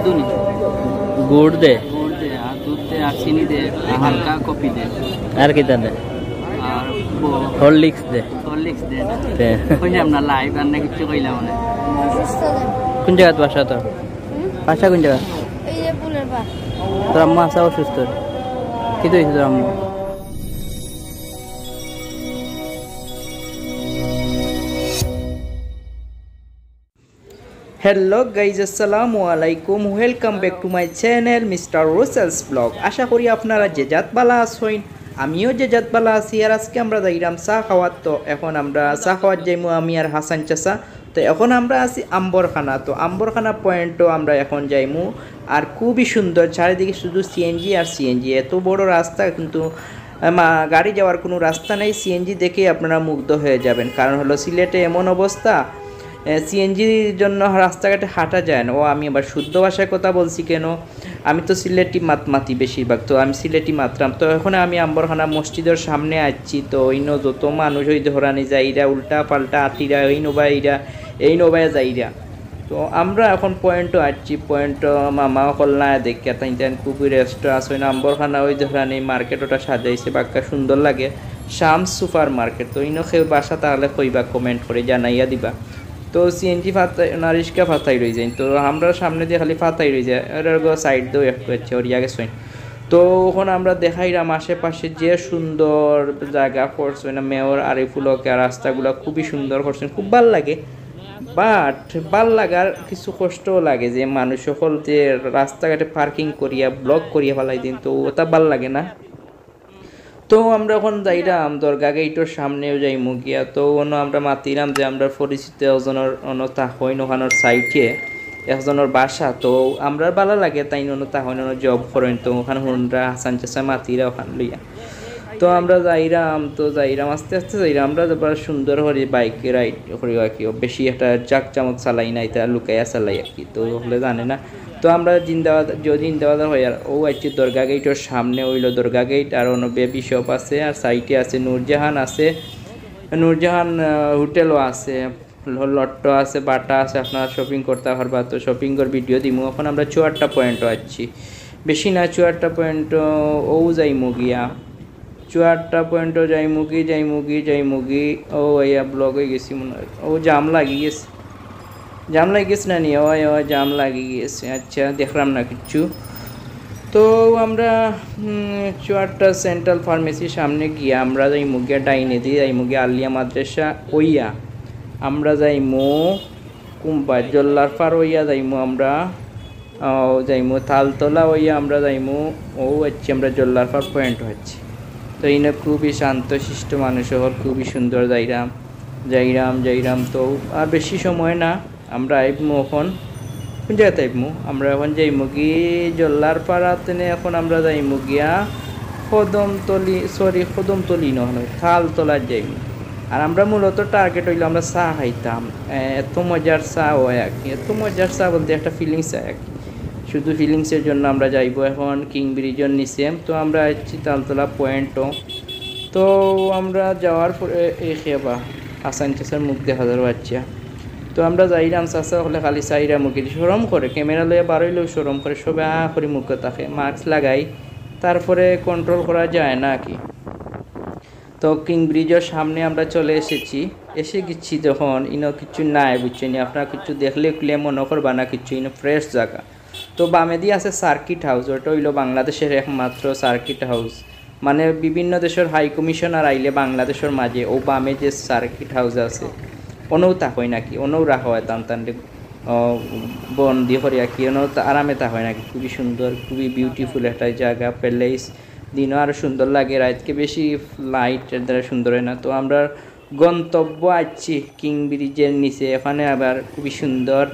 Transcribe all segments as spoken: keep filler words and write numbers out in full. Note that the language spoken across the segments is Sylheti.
গুড় দে। গুড় দে, আর দুধ দে, আর চিনি দে, আর হালকা কফি দে। আর কিতা দে? আর ব- হরলিক্স দে। হরলিক্স দে। তে। কোন যে আপনার লাইভ আর না কিছু কইলাম না। অসুস্থ দেন। কোন জাগাত বাসা তোর? বাসা কোন জাগাত? এই যে পুলের পার। তোর আম্মা আছে অসুস্থ? কিতা অইছে তোর আম্মা? Hello guys, আসসালামু আলাইকুম। Welcome back to my channel, Mister Rosel's Vlog. আশা করি আপনারা যে জাত বালা আছইন, আমিও যে জাত বালা আছি। আর আজকে আমরা যাইরাম চা খাওয়াত। তো এখন আমরা চা খাওয়াত যাইমু, আমি আর হাসান চাচা। তো এখন আমরা আছি আম্বরখানা। তো আম্বরখানা পয়েন্টও আমরা এখন যাইমু। আর খুবই সুন্দর, চারিদিকে শুধু সিএনজি আর সিএনজি। এত বড় রাস্তা, কিন্তু, আহ, মা-, গাড়ি যাওয়ার কোনো রাস্তা নেই। সিএনজি দেখেই আপনারা মুগ্ধ হয়ে যাবেন। কারণ হলো সিলেটে এমন অবস্থা, সিএনজির জন্য রাস্তাঘাটে হাঁটা যায় না। ও, আমি আবার শুদ্ধ ভাষায় কথা বলছি কেন? আমি তো সিলেটি মাত মাতি বেশিরভাগ, তো আমি সিলেটি মাতরাম। তো এখন আমি আম্বরখানা মসজিদের সামনে আছি। তো ইনো যত মানুষ ওই ধরানি যাইরা, উল্টা পাল্টা আতিরা, এই নবাইরা, এই নবাই যাইরা। তো আমরা এখন পয়েন্টও আছি। পয়েন্টও মামা অকল না দেখিয়া তাই তাই খুবই রেস্ট আছে। ওই আম্বরখানা ওই ধরানি মার্কেট ওটা সাজাইছে, বাক্কা সুন্দর লাগে। শাম সুপার মার্কেট। তো ইনো কেউ বাসা তাহলে কইবা, কমেন্ট করে জানাইয়া দিবা। তো সিএনজি ফাতাই না, রিক্সা ফাতাই রই যায়। তো আমরা সামনে দিয়ে খালি ফাতাই রই যায়, এর সাইড দিয়েও একটু আছে, ওর ইয়াগে সই। তো এখন আমরা দেখাইলাম আশেপাশে যে সুন্দর জায়গা করছে না, মেয়র আরিফুল হকে, আর রাস্তাগুলো খুবই সুন্দর করছেন, খুব ভালো লাগে। বাট ভালো লাগার কিছু কষ্টও লাগে যে মানুষ সকল যে রাস্তাঘাটে পার্কিং করিয়া ব্লক করিয়া ফালাই দিন, তো ওটা ভালো লাগে না। তো আমরা এখন যাইরাম দরগা গেইটর সামনেও যাইমু গিয়া। তো অনো আমরা মাতিরাম যে আমরা পরিচিত একজনের অনো থাকইন, ওখানোর সাইডে একজনের বাসা। তো আমরা ভালা লাগে, তাইন অনো থাকইন, অনো জব করইন। তো ওখান হুনরা হাসান চাচা মাতিরা ওখান লইয়া। তো আমরা যাইরাম, তো যাইরাম, আস্তে আস্তে যাইরাম। আমরা আবার সুন্দর করি বাইকে রাইড করি আর কি, বেশি একটা জাকজমক চালাই না, এটা লুকাইয়া চালাই আর কি। তো হলে জানে না। তো আমরা জিন্দাবাদ, যে জিন্দাবাদ হয় আর ও আইছি দরগা গেইটর সামনে, অইলো দরগা গেইট, আর অনো বেবি শপ আছে, আর সাইডে আছে নূরজাহান আছে, নূরজাহান, আহ, হোটেলও আছে, ল-, লট্টো আছে, বাটা আছে, আপনারা শপিং করতা পারবা। তো শপিংর ভিডিও দিমু। এখন আমরা চুয়াট্টা পয়েন্টও আছি, বেশি না, চুয়াট্টা পয়েন্টও ও যাইমু গিয়া। চুয়াট্টা পয়েন্টও যাইমুগি, যাইমুগি, যাইমুগি। ও ভাইয়া, ব্লক হয়ে গেছি মনে হয়। ও জাম লাগি গেছে, জাম লাগি গেছে না নি? ওই, ওই, জাম লাগি গেছে। আচ্ছা, দেখলাম না কিচ্ছু। তো আমরা, উম, চুয়াট্টা সেন্ট্রাল ফার্মেসির সামনে গিয়া আমরা যাইমুগি ডাইনে দিয়ে, যাইমুগি আলিয়া মাদ্রাসা ওইয়া। আমরা যাইমু কুম্বা জল্লার পার ওইয়া যাইমু আমরা। ও, যাইমু তালতলা হইয়া আমরা যাইমু। ও, আচ্ছা, আমরা জল্লার পার পয়েন্ট হচ্ছে। তো ইনো খুবই শান্ত শিষ্ট মানুষ হল, খুবই সুন্দর। যাইরাম, যাইরাম, যাইরাম। তো আর বেশি সময় না, আমরা আইবমু এখন। কোন জায়গাতে আইবমু? আমরা এখন যাইমু কি জল্লার পাড়া তেনে, এখন আমরা যাইমু গিয়া কদমতলি, সরি, কদমতলি নয়, তালতলার যাইমু। আর আমরা মূলত টার্গেট হইলো আমরা চা খাইতাম। এ, এত মজার চা হয় আর কি, এত মজার চা বলতে একটা ফিলিংস হয় আর কি। শুধু ফিলিংসের জন্য আমরা যাইবো এখন কিং ব্রিজের নিচে। তো আমরা আসছি তালতলা পয়েন্টও। তো আমরা যাওয়ার পরে এই খেবা হাসান চাচার মুখ দেখা যাওয়া বাচ্চা। তো আমরা যাইরাম, চাচা হলে খালি চাইরা মুখে শরম করে, ক্যামেরা লইয়া বারইলেও শরম করে, সবে আ করে মুখে থাকে, মাস্ক লাগাই, তারপরে কন্ট্রোল করা যায় না আর কি। তো কিং ব্রিজের সামনে আমরা চলে এসেছি। এসে গেছি যখন, ইনো কিছু নাই, বুঝছেন নি? আপনারা কিছু দেখলে খুলে মনে করবা না কিছু, ইনো ফ্রেশ জায়গা। তো বামেদি আছে সার্কিট হাউস, ওটা হইলো বাংলাদেশের একমাত্র সার্কিট হাউস। মানে বিভিন্ন দেশের হাই কমিশনার আইলে বাংলাদেশের মাঝে ও বামে যে সার্কিট হাউস আছে, অনও তা হয় নাকি, অনও রাখা হয় তান তান, আহ, বন্দি করিয়া কি, অনও তা আরামে তা হয় নাকি। খুবই সুন্দর, খুবই বিউটিফুল একটা জায়গা, প্লেস। দিনও আরও সুন্দর লাগে, রাইতকে বেশি লাইট এর দ্বারা সুন্দর হয় না। তো আমরা গন্তব্য আসছি কিং ব্রিজের নিচে, ওখানে আবার খুবই সুন্দর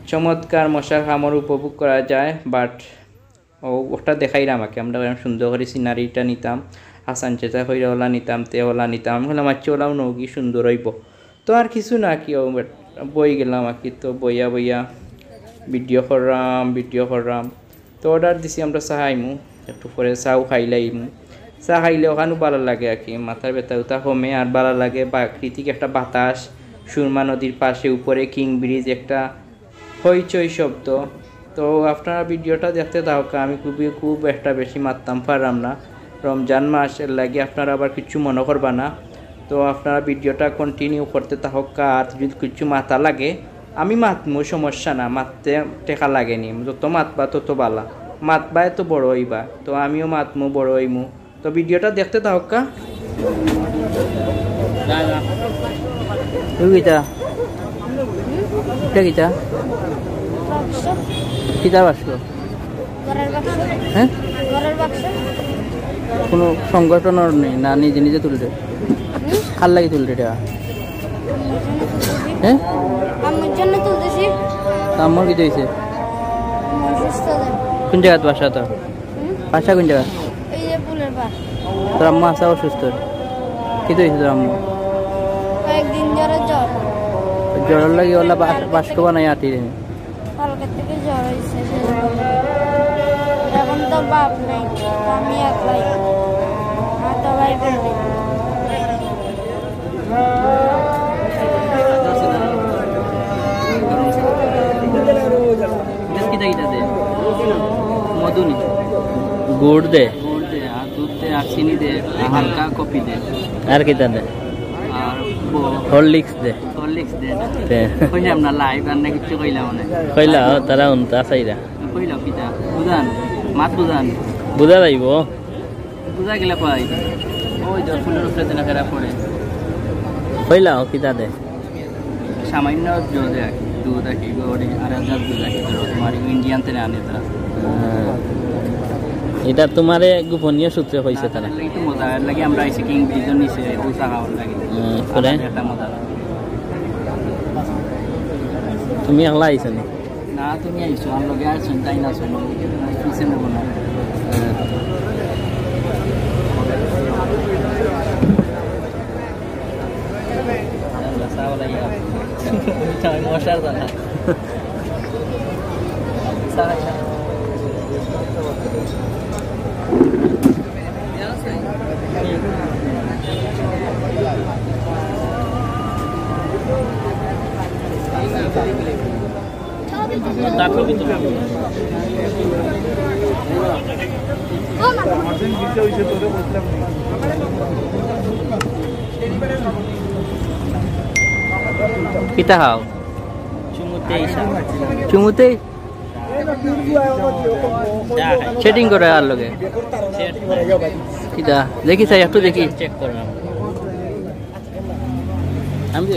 চমৎকার মশার কামড় উপভোগ করা যায়। বাট ও ওটা দেখাইলাম আগে, আমরা এরকম সুন্দর করে সিনারিটা নিতাম, হাসান চাচা কইরা ওলা নিতাম, তে ওলা নিতাম। আমি বললাম, "আচ্ছা, ওলাও নৌকি সুন্দর হইব।" তো আর কিছু না কি, ও বই গেলাম আর কি। তো বইয়া বইয়া ভিডিও করলাম, ভিডিও করলাম। তো অর্ডার দিছি আমরা চা খাইমু, একটু পরে চাও খাইলাইমু। চা খাইলে ওখানেও ভালো লাগে আর কি, মাথার ব্যথা উথা কমে আর ভালো লাগে। প্রাকৃতিক একটা বাতাস, সুরমা নদীর পাশে, উপরে কিং ব্রিজ, একটা হইচই শব্দ। তো আপনারা ভিডিওটা দেখতে থাকুক্কা, আমি খুবই, খুব একটা বেশি মাততাম পাররাম না, রমজান মাস, এর লাগি আপনারা আবার কিচ্ছু মনো করবা না। তো আপনারা ভিডিওটা কন্টিনিউ করতে থাকুক্কা, আর যদি কিচ্ছু মাতা লাগে আমি মাতমু, সমস্যা না, মাততে টেকা লাগে নি, যত মাতবা তত বালা, মাতবায় তো বড় অইবা, তো আমিও মাতমু, বড় অইমু। তো ভিডিওটা দেখতে থাকুক্কা। তুই কিতা? এটা কিতা? বাক্স। কিতা বাক্স? ঘরের বাক্স। হ্যাঁ? ঘরের বাক্স। কোনো সংগঠনর নি, না নিজে নিজে তুলতে? হুম? কার লাগি তুলতে এটা? আম্মুর জন্য তুলতেছি। হ্যাঁ? আম্মুর জন্য তুলতেছি। তা আম্মুর কিতা অইছে? আম্মু অসুস্থ তো। কোন জাগাত বাসা তো? হুম? বাসা কোন জাগাত? এই যে পুলের পাড়। তোর আম্মু আছে অসুস্থ? কিতা অইছে তোর আম্মু? কয়েকদিন ধরে জ্বর। জ্বরর লাগি ওলা বাস-, বাস্ক বানাই আটি দেন। কালকে থেকে জ্বর অইছে। এখন তো বাপ নাই, আমি একলাই। মা তো বাইরে নেই। কিতা কিতা দে? মধু নি? গুড় দে। গুড় দে, আর দুধ দে, আর চিনি দে, আর হালকা কফি দে। আর কিতা দে? আর ব-, হরলিক্স দে। হরলিক্স দে না? দে। কইলাম না, লাইভ আর না কিচ্ছু কইলাম না। কইলা, ও, তারা উনতা চাইরা। কইলাম কিতা? বুঝান, মাত বুঝান। বুঝা যাইব। বুঝা গেলে কই? ওই যে ফুলের উপরে দিন ফেরা পড়ে। কইলা, ও কিতা দে? সামান্য দুধ আর কি, দুধ আর কি, গড়ি আর হাজার দুধ আর কি, ধরো তোমার ইন্ডিয়ান থেকে আনে তারা। হ্যাঁ। এটা তোমারে গোপনীয় সূত্রে কইছে তারা। না, তাহলে একটু মজা লাগে, আমরা আইসি কিং ব্রিজের নিচে, ওই চা খাওয়ার লাগে। হ্যাঁ, পরে? আলাদা একটা মজা লাগে। তুমি একলা আইছো নি? না, তুমি আইছো, আর লগে আইছো, তাই না, শোনো, পিছে নেবো না। মশার দানা। কিতা খাও? চুমুতেই চা। চুমুতেই? চা খাই। সেটিং করে আর লগে। সেট নাই। কিতা? দেখি চাই, একটু দেখি। চেক করলাম। আমি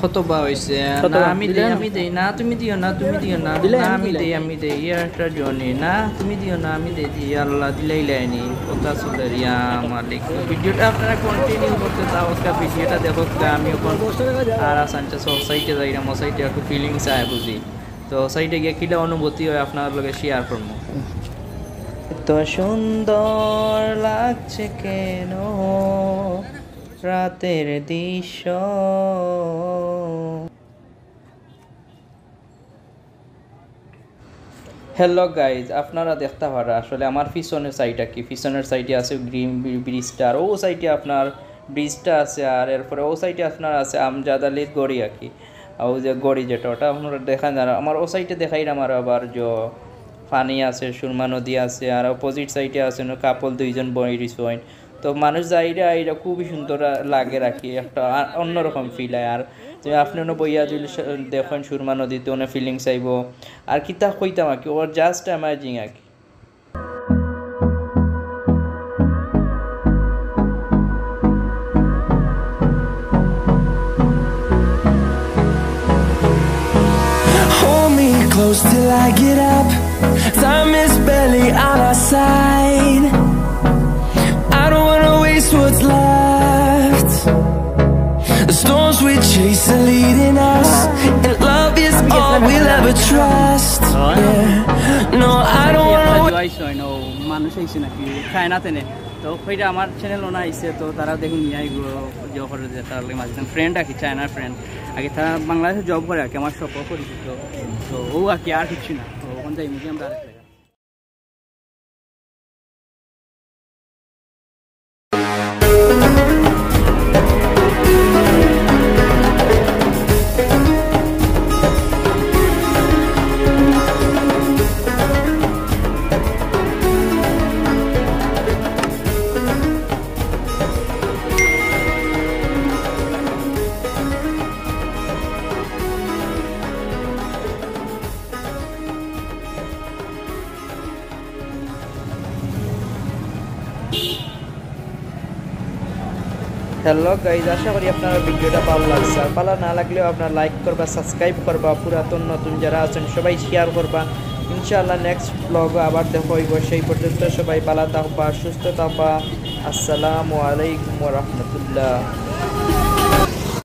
কত বা অইছে? কত না, বা? আমি দেই, দিলে না? আমি দেই। না, তুমি দিও না, তুমি দিও না। দিলে না, আমি আমি দিলে। দেই, আমি দেই। ইয়ার একটা জনি। না, তুমি দিও না, আমি দেই, দেই। আল্লাহ দিলাইলাইনি। কথা চলে রিয়া মালিক। তো ভিডিওটা আপনারা কন্টিনিউ করতে চাও, আজকে ভিডিওটা দেখো, আমিও কোন আর আসানচা সব সাইডে যাইরাম, ও সাইডে একটু ফিলিংস আয় বুঝি। তো সাইডে গিয়া কিলা অনুভূতি হয় আপনার লগে শেয়ার করবো। এত সুন্দর লাগছে কেন রাতের দৃশ্য। হ্যালো গাইজ, আপনারা দেখতা পারা আসলে আমার পিছনের সাইডটা কি, পিছনের সাইডে আছে গ্রিন ব্রি-, ব্রিজটা, আর ও সাইডে আপনার ব্রিজটা আছে, আর এরপরে ও সাইডে আপনার আছে আমজাদ আলীর গড়ি আর কি, আর ওই যে গড়ি যেটা, ওটা আপনারা দেখা যায়। আমার ও সাইডে দেখাইরাম আর আবার যে পানি আছে, সুরমা নদী আছে, আর অপোজিট সাইডে আছে কাপল দুইজন বই রইছইন। তো মানুষ যাইরা আইরা খুবই সুন্দর লাগে আর কি, একটা আ-, অন্যরকম ফিল হয়। আর তুমি আপনি অনো বইয়া যদি স-, দেখইন সুরমা নদীতে, অনেক ফিলিংস আইবো। আর কিতা কইতাম আর কি, ওর জাস্ট অ্যামেজিং আর কি। Hold me close till I get up. Time is barely on our side. I don't wanna waste what's left. The storms we chase are leading us, and love is all we'll ever trust. Yeah. No, I don't wanna. জয় সৈন্য মানুষ আইছে নাকি? খায় না তেনে। তো ওইটা আমার চ্যানেল ওনা আইছে, তো তারা দেখুন নিয়ে আইগো, জব করে যে তার লগে মাঝে ফ্রেন্ড আর কি, চায়নার ফ্রেন্ড। আগে তারা বাংলাদেশে জব করে আর কি, আমার সব পরিচিত। তো ও আর কি, আর কিচ্ছু না। তো ওখান থেকে মুখে আমরা আরেক জায়গা। হ্যালো গাইজ, আশা করি আপনারা ভিডিওটা ভালা লাগছে। আর ভালা না লাগলেও আপনারা লাইক করবা, সাবস্ক্রাইব করবা, পুরাতন নতুন যারা আছেন সবাই শেয়ার করবা। ইনশাআল্লাহ নেক্সট ব্লগও আবার দেখা হইব। সেই পর্যন্ত সবাই ভালা থাকবা, সুস্থ থাকবা। আসসালামু আলাইকুম ওয়া রাহমাতুল্লাহ।